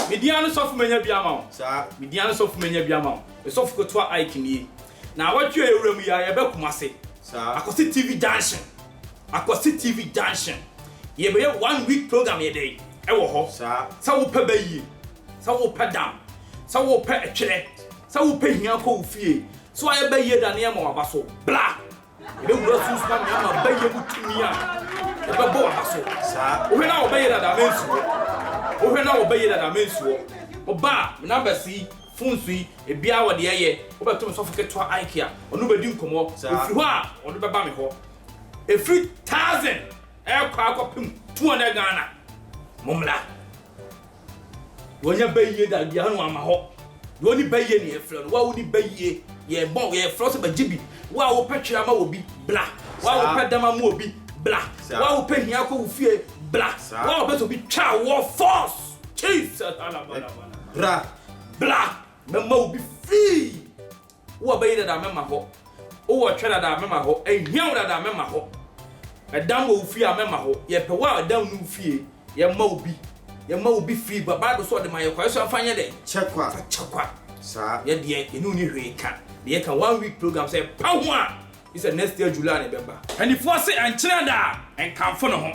Me din ano sɔfo manya bi ama wo. Saa. Me din ano sɔfo manya bi ama wo. Me sɔfo ketewa Ike nie. Na awɔtwe a yɛwura mu yi ara yɛbɛ Kumase. Saa. Akwasi TV Junction. Akwasi TV Junction. Yɛbɛyɛ one week program yɛ dɛn ɛwɔ hɔ. Saa. Sɛ wopɛ bayie, sɛ wopɛ dam, sɛ wopɛ ɛtwerɛ, sɛ wopɛ hia kɔ wo fie, sɛ wayɛ bayie da ne yɛma waba so, bra! Yɛbɛwura sunsum amena mu abayie mu tumi a yɛbɛbɔ waba so. Saa. Wohwɛ na wɔbɛyɛ dada mensi hɔ. Wohwɛ na wɔbɛyɛ dada mensi hɔ. Woba a, me numbers yi, phones yi, ebiara wɔ deɛ ɛyɛ. Wobɛto me sɔfo ketewa Ike a, ɔne wo bɛdi nkɔmmɔ. Saa. Ɛfiri hɔ a, ɔno bɛba me hɔ. Ɛfiri 1000 ɛrekɔ akɔpem 200 Ghana. Mommra. Deɛ ɔnya bayie da biara no ama hɔ. Deɛ ɔni bayie ne yɛfrɛ no. Wo a woni bayie, yɛbɔ yɛfrɛ sɛ bɛgye bi. Wo a wopɛ twere ama obi, bra. Wo a wopɛ dam ama obi, bra. Wo a wopɛ hia kɔ wo fie, bra. Wo a wopɛ sɛ obi twa wɔ force. Jesus alabalabala. Bra. Bra. Mɛma obi free. Wo wɔ bɛyi dada mɛma hɔ. Wo wɔ twɛ dada mɛma hɔ. Ɛhia wo dada mɛma hɔ. Ɛdam wɔ wo fie a mɛma hɔ. Yɛpɛ wo a ɛdam ne wo fie. Yɛma wo bi. Yɛma wo bi free ba Bible sɛ ɔde ma yɛ kwa. Yɛsɛ ɔmfa nyɛ dɛn? Kyɛ kwa. Fa kyɛ kwa. Saa. Yɛ deɛ yɛne wo ni hwee ka. Deɛ yɛka one week program sɛ ɛpa ho a, gye sɛ next year July na ɛbɛba. Mpanimfoɔ se ɛnkyerɛ da a, ɛnkamfo ne ho.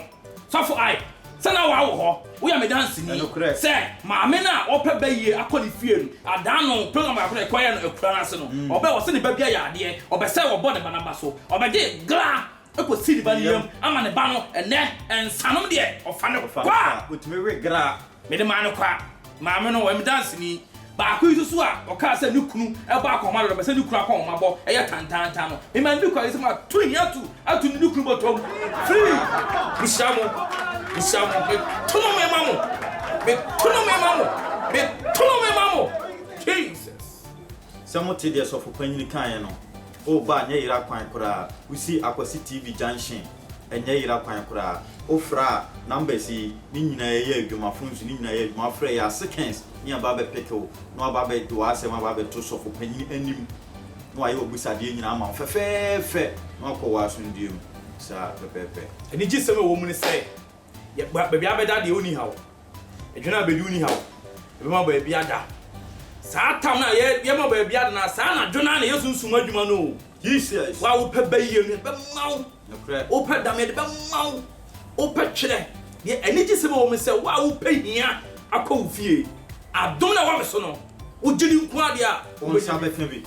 Sɔfo Ike, sɛ na woa wɔ hɔ, woyɛ me danseni Ɛnokorɛ. sɛ maame no a ɔpɛ ba yie akɔ ne fie no, adaa no program baako na ɛkɔyɛɛ no akura no ase no, ɔbɛ ɔse ne ba bi ayɛ adeɛ, ɔbɛ sɛ wɔbɔ ne ba no aba so, ɔbɛgye gla kɔsi ne ba no yam ama ne ba no, ɛnnɛ nsanom deɛ ɔfa no kwa. Ɔtumi we gra. Mede maa no kwa. Maame no, ɔyɛ me danseni. Baako yi nso so a ɔkaa sɛ ne kunu bɔ akɔnhoma dodo, ɔpɛ sɛ ne kunu akɔnhomabɔ yɛ tantaantan no, mema no bi kwa, sɛ mato hia tu ato ne kunu bɔtɔm. Free! Mehyira mo. Mehyira mo. Meto no mema mo. Meto no mema mo. Meto no mema mo. Jesus. Sɛ mo te deɛ sɔfo panyini kaeɛ no, o ba nyɛ yera kwan koraa, wo si Akwasi TV junction ɛnyɛ yera kwan koraa, wo frɛ a numbers yi ne nyinaa yɛ adwuma, phones ne nyinaa yɛ adwuma, wo frɛ yɛ a seconds ne aba abɛ pick wo na waba abɛ de w'asɛm aba abɛto sɔfo panyini anim na wayɛ w'abusadeɛ nyinaa ama wo fɛfɛɛfɛ na wakɔ wɔ asomdwoeɛ mu saa pɛpɛɛpɛ. Anigyesɛm a ɛwɔ mu ne sɛ, yɛ, baabi a abɛda deɛ wonni haw. Adwene a bɛdi wonni haw. Yɛbɛma baabi ada. Saa tam no a yɛ, yɛma baabi ada no, saa anadwo no ara na ɛyɛ sunsum adwuma no o. Jesus. Wo a wopɛ bayie no, yɛde bɛma wo. Nokorɛ. Wopɛ dam, yɛde bɛma wo. Wopɛ twerɛ. Deɛ anigyesɛm a ɛwɔ mu ne sɛ, wo a wopɛ hia akɔ wo fie, adom no a ɛwɔ me so no, wogye di nko ara deɛ a, Wo nsa bɛka bi.